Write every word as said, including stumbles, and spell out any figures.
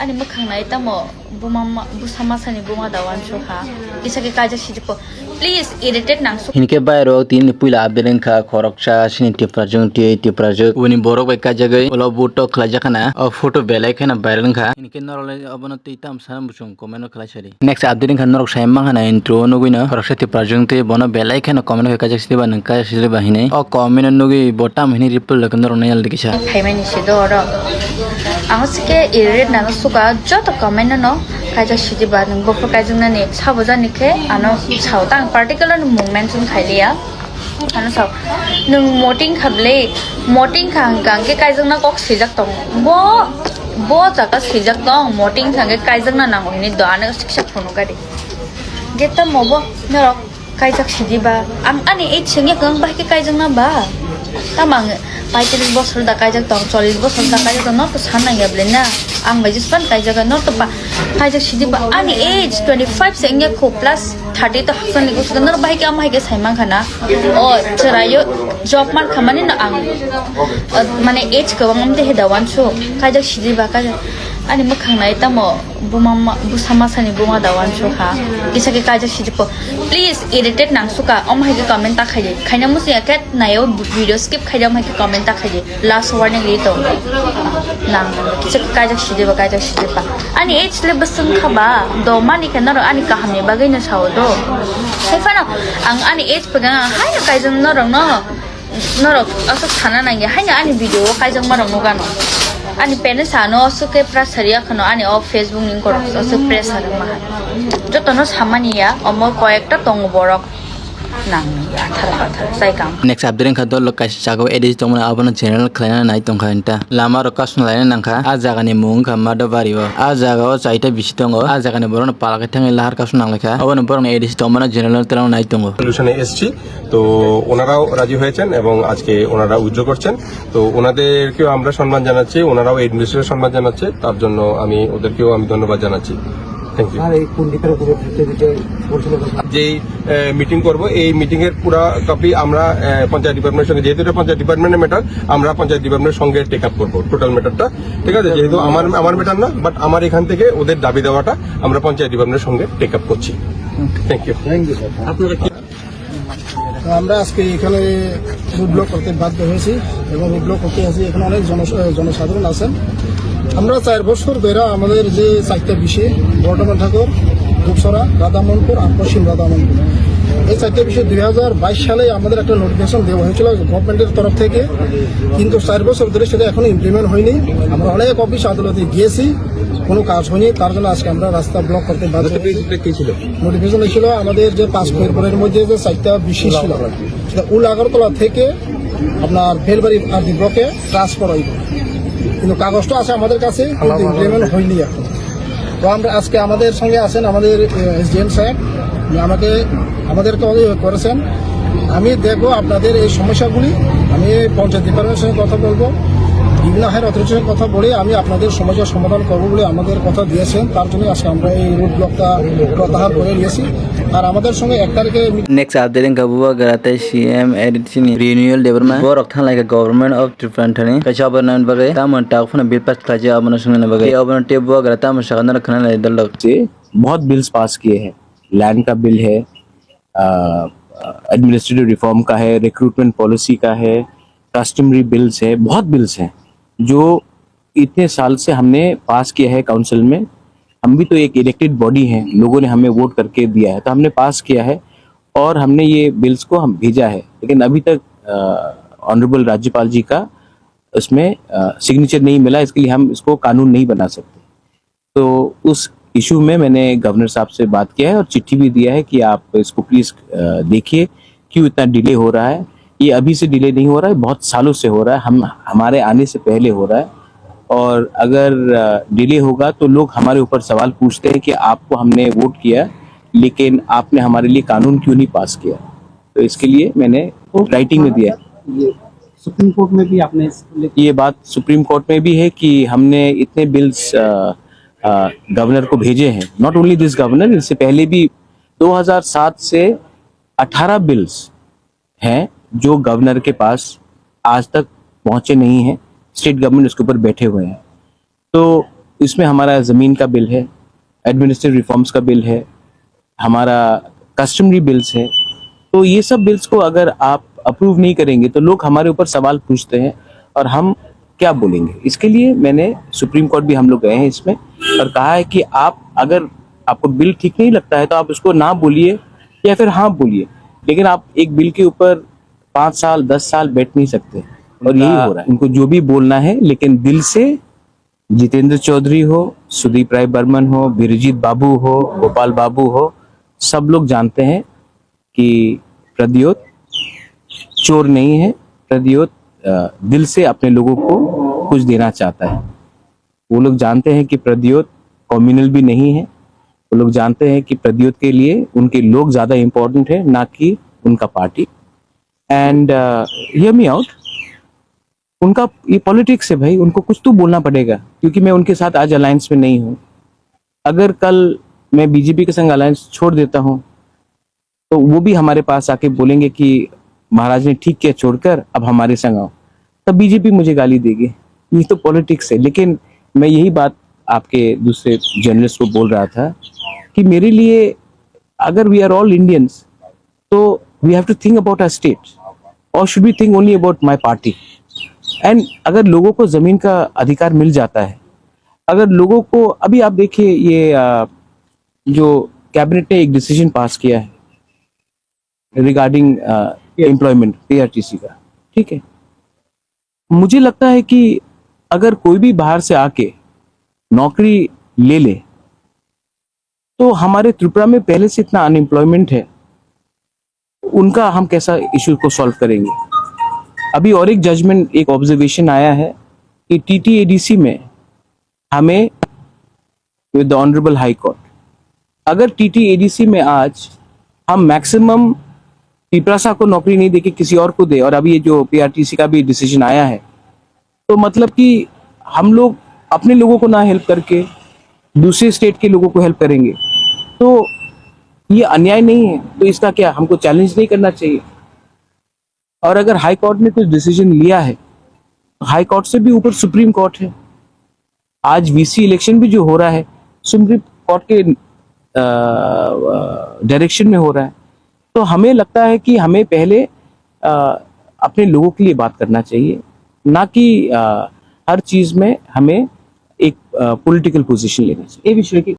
Ani mwkhang nai tamo buma ma-, busa masani buma da wansuk ha. Kisa khe kaijak sijikpo. Please, irritate nang suk. Hinkhe bai rok tini puila update wngkha khoroksa sini Tiprajwng tei Tiprajwk. Uboni borok bai kaijagwi ulo vote tok khlaijak khana. O photo belai kheno viral wngkha. Hinkhe norok le obono twi tam sana muchung comment o khlai sadi. Next update wngkha norok sai mankha na intro o nugwi no khoroksa Tiprajwng tei bono belai kheno comment o kaijak sidi ba nwng kaijak sidi ba hinwi. O comment o nugwi bo tam hinwi reply rwkha norok no yal dikisa. Phaimani se do oro. Ang sike irritate nang suka joto comment no kaijak sidi ba nwng bokho kaijak nani sabo jani khe ano sao tang particular mung mention khailiya. Ano sao nwng moting kha ble, moting kha hwnkha hwnkhe kaijak na kok swijak tong. Bo, bo jaga swijak tong, moting kha hwnkhe kaijak na nango hinwi do ano siksa phunukha di. Geta mo bo norok kaijak sidi ba. Ang ani age sengya khe ang bahai khe kaijak na ba. Tamo ang paitrish bosor da kaijak tong, chollish bosor da kaijak tong, norok to san nangya ble na. Ang bai jespan kaijak, norok to pa-, kaijak sidi ba. Ani age twenty five sengya kho plus thirty to haksan ni gusuk norok bahai khe ang bahai khe sai mankha na. O chwraio job man khamani no ang, o, mane age kwbang amte he da wansu kaijak sidi ba kaijak. Ani mwkhang nai tamo buma ma-, busa masani buma da wansu ha. Kisa khe kaijak sidi po. Please irritate nang suka. Om hai khe comment ta khaidi. Khaina musi ya khe nayo video skip khaidi om hai khe comment ta khaidi. Last warning ri to. Nang kisa khe kaijak sidi ba kaijak sidi ba. Ani age le bwswng kha ba. Do mani khe norok ani kaham ni bagwi no sao do. Hai phano ang ani age pegang ang hai no kaijak norok no. Norok aswk sana nangya, haino ani video o kaijakma rok nukano. Ani pene sano aswk khe pressure ya khano ani o Facebook ni korok aswk pressure wngma hai. Jotono samani ya, omo koyekta tongo borok nang ya, athar pathar, chai kam. Next update wngkha dol kaisa jaga o A D C tongmani abono channel khlaina nai tongkha hinta. Lama rok kasna laina nangkha, a jaga ni mung wngkha Madobari o. A jaga o chaita bisi tongo, a jaga ni borok no pala khe thangwi lahar kasna nanglaikha. Obono borok ni A D C tongmani general no twlang nai tongo. Solution এসেছি। তো ওনারাও রাজি হয়েছেন এবং আজকে ওনারা উইথড্র করছেন। তো ওনাদেরকেও আমরা সম্মান জানাচ্ছি, ওনারাও অ্যাডমিনিস্ট্রেশন সম্মান জানাচ্ছে, তার জন্য আমি ওদেরকেও আমি ধন্যবাদ জানাচ্ছি। Thank you. আর এই পণ্ডিতের উপরে ভিত্তি ভিত্তি বলছিল যে যেই মিটিং করব, এই মিটিং এর পুরা কপি আমরা আহ, পঞ্চায়েত ডিপার্টমেন্টের সঙ্গে, যেহেতু এটা পঞ্চায়েত ডিপার্টমেন্টের ম্যাটার, আমরা পঞ্চায়েত ডিপার্টমেন্টের সঙ্গে টেক আপ করবো টোটাল ম্যাটারটা। ঠিক আছে, যেহেতু আমার আমার ম্যাটার না, বাট আমার এখান থেকে ওদের দাবি দেওয়াটা আমরা পঞ্চায়েত ডিপার্টমেন্টের সঙ্গে টেক আপ করছি। Thank you. Thank you sir. আপনারা কি তো আমরা আজকে এখানে রোড ব্লক করতে বাধ্য হয়েছি এবং রোড ব্লক করতে আছি। এখানে অনেক জন-, জনসাধারণ আছেন। আমরা চার বছর ধরে আমাদের যে চারটা বিষয়, বর্ধমান ঠাকুর, দুপসরা, রাধামোহনপুর আর পশ্চিম রাধামোহনপুর, এই চারটা বিষয়ে দুই হাজার বাইশ সালে আমাদের একটা নোটিফিকেশন দেওয়া হয়েছিল গভর্নমেন্টের তরফ থেকে, কিন্তু চার বছর ধরে সেটা এখনো ইমপ্লিমেন্ট হয়নি। আমরা অনেক অফিস আদালতে গিয়েছি, কোনো কাজ হয়নি, তার জন্য আজকে আমরা রাস্তা ব্লক করতে বাধ্য হয়েছি। নোটিফিকেশন ছিল আমাদের যে পাঁচ ফেব্রুয়ারির মধ্যে যে চারটা বিষয় ছিল, সেটা উল আগরতলা থেকে আপনার বেলবাড়ি আর ডি ব্লকে ট্রান্সফার হইব, কিন্তু কাগজটা আছে আমাদের কাছে, কিন্তু ইমপ্লিমেন্ট হয়নি এখন। তো আমরা আজকে আমাদের সঙ্গে আছেন আমাদের এসডিএম সাহেব, উনি আমাকে আমাদেরকে অনেক করেছেন। আমি দেখবো আপনাদের এই সমস্যাগুলি, আমি পঞ্চায়েত ডিপার্টমেন্টের সঙ্গে কথা বলবো, বিভিন্ন হায়ার অথরিটির সঙ্গে কথা বলে আমি আপনাদের সমস্যার সমাধান করবো বলে আমাদের কথা দিয়েছেন। তার জন্য আজকে আমরা এই রোড ব্লকটা প্রত্যাহার করে নিয়েছি। আর আমাদের সঙ্গে এক তারিখে me- Next update wngkha Bubagra tei C M A D C ni renewal debma. Borok thanglaikha Government of Tripura thani kaisa obono bagwi tamo tak phano bill pass khlaijak abono swngnani bagwi. Tei obono tei Bubagra tamo sakha norok khwnanai dol rok. से बहुत bills pass किए हैं। लैंड का बिल है, administrative reform का है, recruitment policy का है, कस्टमरी बिल्स है, बहुत बिल्स हैं जो इतने साल से हमने पास किया है काउंसिल में। हम भी तो एक इलेक्टेड बॉडी हैं, लोगों ने हमें वोट करके दिया है, तो हमने पास किया है और हमने ये बिल्स को हम भेजा है। लेकिन अभी तक ऑनरेबल राज्यपाल जी का उसमें सिग्नेचर नहीं मिला, इसके लिए हम इसको कानून नहीं बना सकते। तो उस इशू में मैंने गवर्नर साहब से बात किया है और चिट्ठी भी दिया है कि आप इसको प्लीज देखिए, क्यों इतना डिले हो रहा है। ये अभी से डिले नहीं हो रहा है, बहुत सालों से हो रहा है, हम हमारे आने से पहले हो रहा है। और अगर डिले होगा तो लोग हमारे ऊपर सवाल पूछते हैं कि आपको हमने वोट किया, लेकिन आपने हमारे लिए कानून क्यों नहीं पास किया। तो इसके लिए मैंने राइटिंग में दिया है। ये सुप्रीम कोर्ट में भी आपने इस- ये बात सुप्रीम कोर्ट में भी है कि हमने इतने बिल्स गवर्नर को भेजे हैं। नॉट ओनली दिस गवर्नर, इससे पहले भी दो हज़ार सात से अठारह बिल्स हैं जो गवर्नर के पास आज तक पहुंचे नहीं हैं। स्टेट गवर्नमेंट उसके ऊपर बैठे हुए हैं। तो इसमें हमारा ज़मीन का बिल है, एडमिनिस्ट्रेटिव रिफॉर्म्स का बिल है, हमारा कस्टमरी बिल्स है। तो ये सब बिल्स को अगर आप अप्रूव नहीं करेंगे तो लोग हमारे ऊपर सवाल पूछते हैं और हम क्या बोलेंगे। इसके लिए मैंने सुप्रीम कोर्ट भी हम लोग गए हैं इसमें और कहा है कि आप अगर, आपको बिल ठीक नहीं लगता है तो आप उसको ना बोलिए या फिर हाँ बोलिए, लेकिन आप एक बिल के ऊपर पाँच साल, दस साल बैठ नहीं सकते। और यही हो रहा है। उनको जो भी बोलना है, लेकिन दिल से जितेंद्र चौधरी हो, सुदीप राय बर्मन हो, बिरजीत बाबू हो, गोपाल बाबू हो, सब लोग जानते हैं कि प्रद्योत चोर नहीं है। प्रद्योत, अ, दिल से अपने लोगों को कुछ देना चाहता है। वो लोग जानते हैं कि प्रद्योत कम्युनल भी नहीं है। वो लोग जानते हैं कि प्रद्योत के लिए उनके लोग ज़्यादा इंपॉर्टेंट है, ना कि उनका party. And hear me out, उनका ये पॉलिटिक्स है भाई, उनको कुछ तो बोलना पड़ेगा, क्योंकि मैं उनके साथ आज अलायंस में नहीं हूँ। अगर कल मैं बीजेपी के संग अलायंस छोड़ देता हूँ, तो वो भी हमारे पास आके बोलेंगे कि महाराज ने ठीक किया छोड़कर, अब हमारे संग आओ। तब बीजेपी मुझे गाली देगी। ये तो पॉलिटिक्स है। लेकिन मैं यही बात आपके दूसरे जर्नलिस्ट को बोल रहा था कि मेरे लिए, अगर we are all Indians, तो we have to think about our state, or should we think only about my party? And अगर लोगों को ज़मीन का अधिकार मिल जाता है, अगर लोगों को, अभी आप देखिए, ये अ, जो कैबिनेट ने एक डिसीजन पास किया है रिगार्डिंग एम्प्लॉयमेंट पीआरटीसी का, ठीक है, मुझे लगता है कि अगर कोई भी बाहर से आके नौकरी ले ले, तो हमारे त्रिपुरा में पहले से इतना अनएम्प्लॉयमेंट है, उनका हम कैसा इशू को सॉल्व करेंगे? अभी और एक जजमेंट, एक ऑब्जर्वेशन आया है कि टीटीएडीसी में हमें, with the honourable high court, अगर टीटीएडीसी में आज हम मैक्सिमम तिपरासा को नौकरी नहीं देके किसी और को दे, और अभी ये जो पीआरटीसी का भी डिसीजन आया है, तो मतलब कि हम लोग अपने लोगों को ना हेल्प करके दूसरे स्टेट के लोगों को हेल्प करेंगे, तो ये अन्याय नहीं है? तो इसका क्या हमको चैलेंज नहीं करना चाहिए? और अगर हाई कोर्ट ने कुछ डिसीजन लिया है, हाई कोर्ट से भी ऊपर सुप्रीम कोर्ट है। आज वीसी इलेक्शन भी जो हो रहा है, सुप्रीम कोर्ट के डायरेक्शन में हो रहा है। तो हमें लगता है कि हमें पहले अ, अपने लोगों के लिए बात करना चाहिए, ना कि अ, हर चीज में हमें एक पॉलिटिकल पोजीशन लेना चाहिए। এই বিষয়ে কি